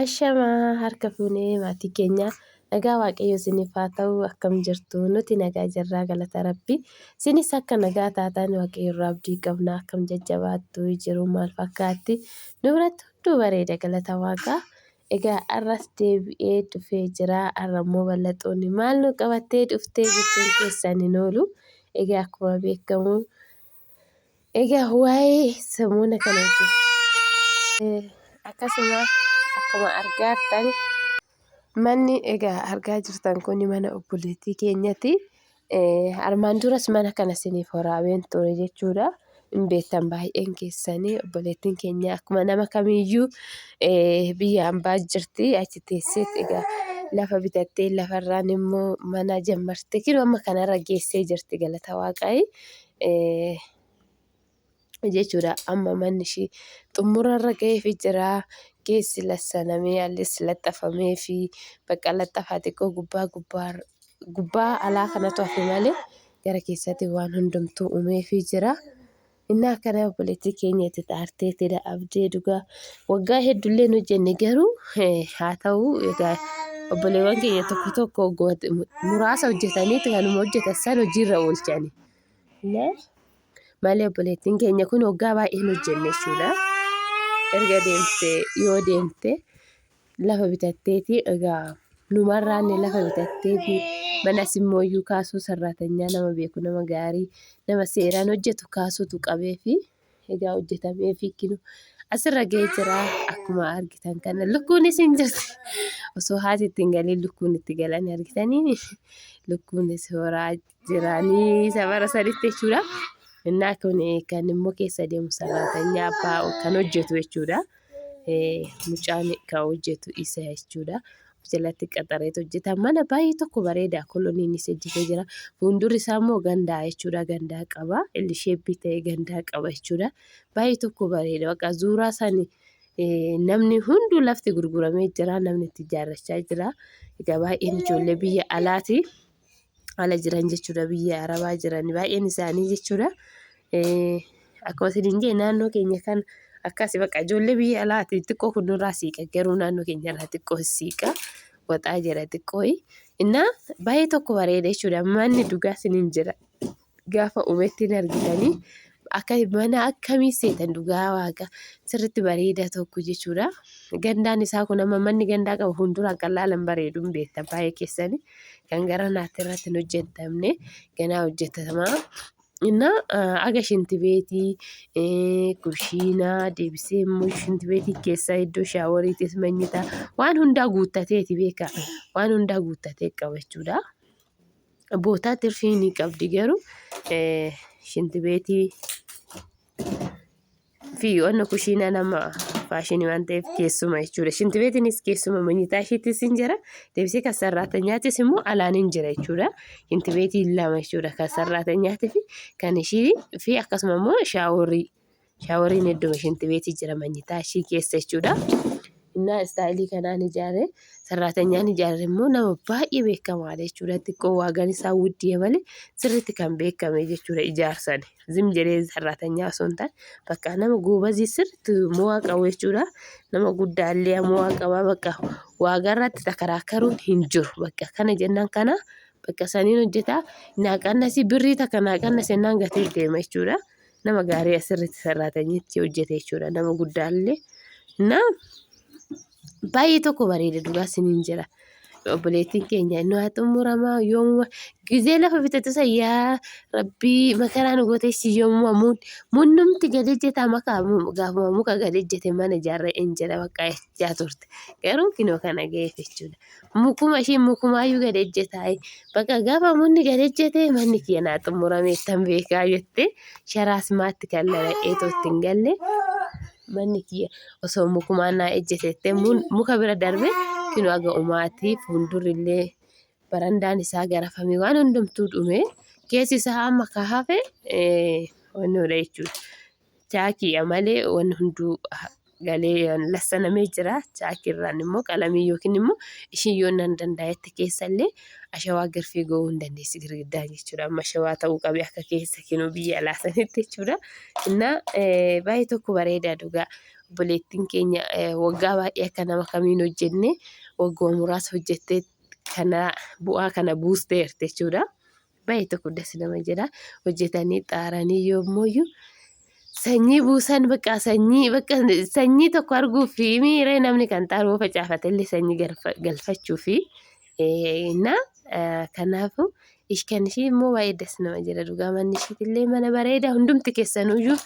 Ashamaa harka fuunee maatii keenya, nagaa Waaqayyo isiniif haa ta'u. Akkam jirtu? Nuti nagaa jirraa, galata Rabbi. Isinis akka nagaa taatan Waaqayyo irraa abdii qabna. Akkam jajjabaattu? Jiru maal fakkaatti? Nu biratti hunduu bareeda, galata Waaqaa. Egaa arras deebi'ee dhufee jira. Arra immoo bal'axoonni maal nu qabattee dhuftee jechuun keessan hin oolu. Egaa akkuma beekamu, egaa waa'ee samuuna kana hojjechu akkasuma akkuma argaa jirtan, manni egaa argaa jirtan kun mana obboleettii keenyati. Armaan duras mana kana isiniif waraabeen ture jechuudha. Hin beektan baay'een keessanii, obboleettiin keenya akkuma nama kamiiyyuu biyya hambaa jirti. Achi teesseet egaa lafa bitattee, lafarraan immoo mana jammartee kinoo amma kanarra geessee jirti, galata Waaqaayi jechuudha. Amma manni ishii xumurarra ga'eefi jira. Keessi lassanamee, allis laxxafamee fi bakka laxxafaa xiqqoo gubbaa gubbaa gubbaa alaa kanatu hafe malee gara keessatti waan hundumtuu uumeefii jira. Inni akkana obboleettii keenya itti xaarteetidha abdee dhugaa waggaa hedduullee hin hojjenne, garuu haa ta'u, egaa obboleewwan keenya tokko tokko muraasa hojjetaniiti kanuma hojjetan san hojiirra oolchani. Malee obboleettiin keenya kun waggaa baay'ee hin hojjenne jechuudha. Erga deemte yoo deemte lafa bitatteeti, egaa numarraan lafa bitatteeti, manas immoo iyyuu kaasuu sarraatanyaa nama beeku, nama gaarii, nama seeraan hojjetu kaasuutu qabeefi egaa hojjetameefi kinu asirra ga'ee jira. Akkuma argitan kana lukkuunis hin jirti. Osoo haati itti hin galiin lukkuun itti galan argitanii, lukkuunis horaa jiranii safara sanitti jechuudha. Innaa kun kan immoo keessa deemu sarraatanyaa abbaa kan hojjetu jechuudha. Mucaan kan hojjetu isa jechuudha. Of jalatti qaxareetu hojjeta. Mana baay'ee tokko bareeda. Koloniinis hojjetee jira. Fuuldurri isaa immoo gandaa jechuudha. Gandaa qaba. Illi sheeppii ta'e gandaa qaba jechuudha. Baay'ee tokko bareeda. Bakka zuuraa sani namni hunduu lafti gurguramee jira. Namni itti ijaarrachaa jira. Egaa baay'een ijoollee biyya alaati. Ala jiran jechuudha, biyya arabaa jiran baay'een isaanii jechuudha. Akkuma isin jee, naannoo keenya kan akkas bakka ijoollee biyya alaati xiqqoo kun nurraa siiqa, garuu naannoo keenya irraa xiqqoo siiqa waxaa jira xiqqoo. Innaa baay'ee tokko bareeda jechuudha, manni dhugaa isiniin jira. Gaafa uumetti hin argitanii akka mana akkamii seetan, dhugaa Waaqa sirriitti bareeda tokko jechuudha. Gandaan isaa kun amma manni gandaa qabu fuulduraan kan laalan bareedu hin beektan baay'ee keessanii, kan gara naatti irratti hin hojjetamne ganaa hojjetamaa. Innaa aga shintibeetii, kushiinaa, deebisee immoo shintibeetii keessa iddoo shaaworiitis manyitaa waan hundaa guuttateeti beeka, waan hundaa guuttatee qaba jechuudha. Bootaa tirfii ni qabdi, garuu shintibeetii fi wanna kushiinaa nama faashinii waan ta'eef keessuma jechuudha. Shintibeetiinis keessuma, manyitaa ishiittis hin jira. Deebisee kan sarraatanyaatis immoo alaan hin jira jechuudha. Shintibeetiin lama jechuudha, kan sarraatanyaatii fi kan ishii fi akkasuma immoo shaaworii. Shaaworiin idduma shintibeetii jira, manyitaa ishii keessa jechuudha. Innaa istaayilii kanaan ijaare. Sarraatanyaan ijaare immoo nama baay'ee beekamaadha jechuudha. Xiqqoo waagaan isaa wuddii malee sirriitti kan beekame jechuudha ijaarsan. Zim jedhee sarraatanyaa osoo hin taane, bakka nama goobazii sirriitti mo'aa qabu jechuudha. Nama guddaallee mo'aa qaba, bakka waagarratti takaraakaruun hin jiru. Bakka kana jennaan kana bakka saniin hojjetaa, naa qannasii, birrii takka naa qannasii jennaan gatee deema jechuudha. Nama gaarii asirratti sarraatanyitti hojjete jechuudha. Nama guddaallee na baay'ee tokko bareeda, dhugaa isiniin jira. Obboleettiin keenya inni haa xumuramaa yoomuma gizee lafa bitatu san, yaa Rabbii makaraa nu gooteessi, yoomuma muun munnumti gad ejjetaa makaa gaafuma muka gad ejjete mana ijaarree hin jedha bakka jechaa turte. Garuu kinoo kana ga'eef jechuudha. Mukuma ishee mukumaayyuu gad ejjetaa, bakka gaafa munni gad ejjete manni kiyya naa xumurame ittan beekaa jette. Sharaas maatti kan lala'eetoo itti hin galle, manni kiyya osoo mukumaan naa ejjete jettee muka bira darbe kinoo aga umaatti fuuldurri illee barandaan isaa garafamee waan hundumtuu dhume, keessi isaa amma ka hafe wannoodha jechuudha. Chaakiidha malee wanni hunduu galee lassanamee jira. Chaakiirraan immoo qalamii yookiin immoo ishiin yoo nan danda'etti keessallee ashawaa girfii go'uu hin dandeessi girgiddaan jechuudha. Amma ashawaa ta'uu qabe akka keessa kinuu biyya alaa sanitti jechuudha. Innaa baay'ee tokko bareedaa dhugaa. Obboleettiin keenya waggaa baay'ee akka nama kamiin hojjenne waggaa muraasa hojjettee kana bu'aa kana buusteerti jechuudha. Baay'ee tokko das nama jedha. Hojjetanii xaaranii yoommuyyuu sanyii buusan bakka sanyii bakka sanyii tokko arguu fi miiree namni kan xaaruu facaafate illee sanyii galfachuu fi na kanaafuu kan ishii immoo baay'ee das nama jedha dhugaa manni ishiitillee mana bareeda hundumti keessanuyyuu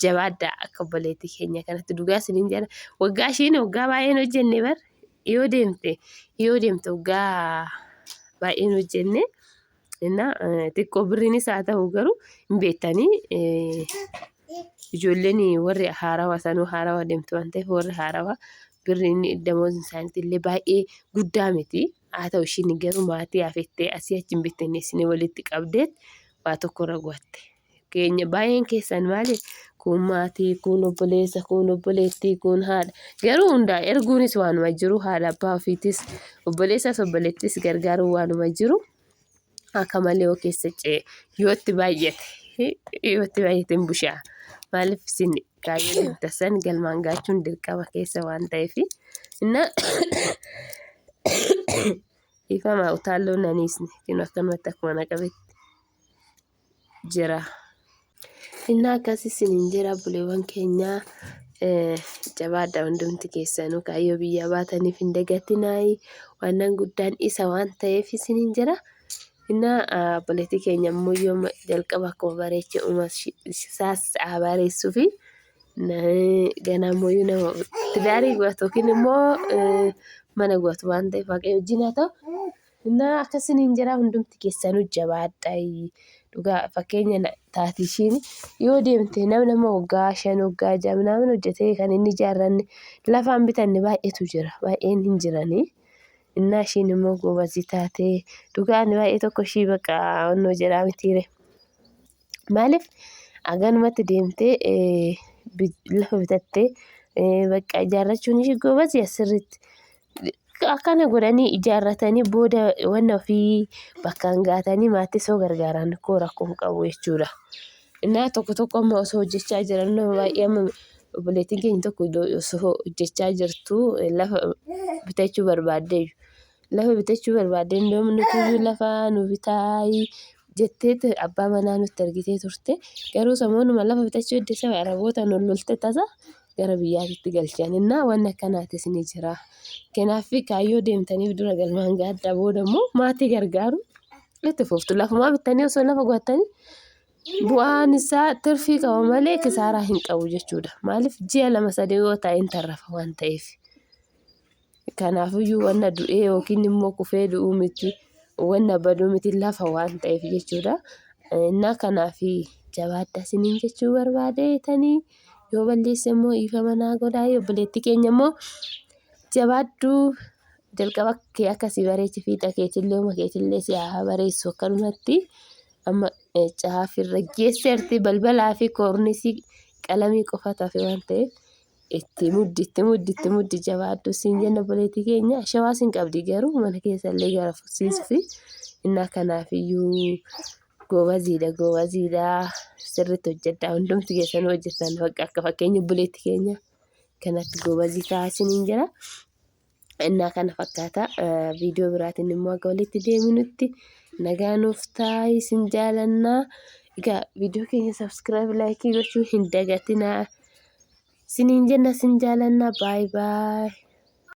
jabaaddaa akka obboleettii keenya kanatti dhugaa isiniin jedha waggaa ishiin waggaa baay'een hojjenne bar yoo deemte yoo deemte waggaa baay'een hojjenne Innaa xiqqoo birriinis haa ta'u garuu hin beektanii ijoolleen warri haarawa sanuu haarawa deemtu waan ta'eef warri haarawa birriin damoozin isaaniitti illee baay'ee guddaa miti. Haa ta'u ishiin garuu maatii hafettee asii achi hin bittinneessinee walitti qabdeet waa tokko irra go'atte. Keenya baay'een keessan maali kun maatii kun obboleessa kun obboleettii kun haadha garuu hundaa erguunis waanuma jiru haadha abbaa ofiitis obboleessas obboleettis gargaaruun waanuma jiru. Akka malee yoo keessa ce'e yoo itti baay'ate yoo itti baay'ate hin bushaa. Maaliif isin kaayyoo deemtan san galmaan gaachuun dirqama keessa waan ta'eef. Innaa dhiifama utaalloon nan hiisne kun akkanumatti akkuma na qabetti jira. Innaa akkas isiniin jira obboleewwan keenyaa jabaadha hundumti keessanuu kaayyoo biyyaa baataniif hin dagatinaayi wannan guddaan isa waan ta'eef isiniin jira. Innaa obboleettii keenya immoo yoo jalqaba akkuma bareeche uuma isaas haa bareessuu fi ganaa immoo yoo nama tidaarii godhatu yookiin immoo mana godhatu waan ta'eef waaqayyo wajjin haa ta'u. Innaa akkas isiniin jedha hundumti keessanuu jabaadhaa. Dhugaa fakkeenya taati ishiin yoo deemte nama nama waggaa 5 waggaa 6 minaamin hojjetee kan inni ijaarranne lafaan bitanne baay'eetu jira baay'een hin jiranii. Innaa ishiin immoo goobazii taatee dhugaa ani baay'ee tokko ishii baqa onnoo jedhaa mitiire. Maaliif haganumatti deemtee lafa bitattee bakka ijaarrachuun ishii goobazii asirriitti. Akkana godhanii ijaarratanii booda wanna ofii bakkaan gaatanii maatii osoo gargaaran koo rakkoo hin qabu jechuudha. Innaa tokko tokko amma osoo hojjechaa jiran nama baay'ee amma obboleettiin keenya tokko osoo hojjechaa jirtu lafa bitachuu barbaaddeeyyu. Lafa bitachuu barbaaddee nutuyyuu lafa nu bitaayi jetteet abbaa manaa nutti ergitee turte. Garuu samoonuma lafa bitachuu edde sana Arabootaan ol lolte tasa gara biyyaatitti galchan. Innaa wanni akkanaatis ni jira. Kanaaf kaayyoo deemtaniif dura galmaan gaaddaa booda immoo maatii gargaaru itti fuftu. Lafumaa bittanii osoo lafa go'attanii bu'aan isaa tirfii qaba malee kisaaraa hin qabu jechuudha. Maaliif ji'a lama sadii yoo taa'e hin tarrafa waan ta'eef. Kanaafiyyuu wanna du'ee yookiin immoo kufee du'uu miti wanna baduu miti lafa waan ta'eef jechuudha. Innaa kanaaf jabaadhaa isiniin jechuu barbaadeetanii yoo balleesse immoo dhiifama naa godhaa obboleettii keenya immoo jabaadhu jalqaba kee akka si bareeche fiixa keetillee uma keetillee si haa bareessu akkanumatti amma caafirra geesseerti balbalaa fi koornisii qalamii qofa tafe waan ta'eef Itti muddi itti muddi itti muddi jabaadhu siin jenna obboleettii keenya shawaa siin qabdi garuu mana keessa illee gara fursiisufi innaa kanaaf iyyuu goobaziidha goobaziidha sirriitti hojjedha hundumti keessanuu hojjetan bakka akka fakkeenya obboleettii keenya kanatti goobazii ta'aa isiniin jira. Innaa kana fakkaata viidiyoo biraatiin immoo akka walitti deebinutti nagaa nuuf ta'aa isin jaalannaa. Egaa viidiyoo keenya subscribe like gochuu hin dagatinaa. Isiniin jenna isin jaalannaa baay baay.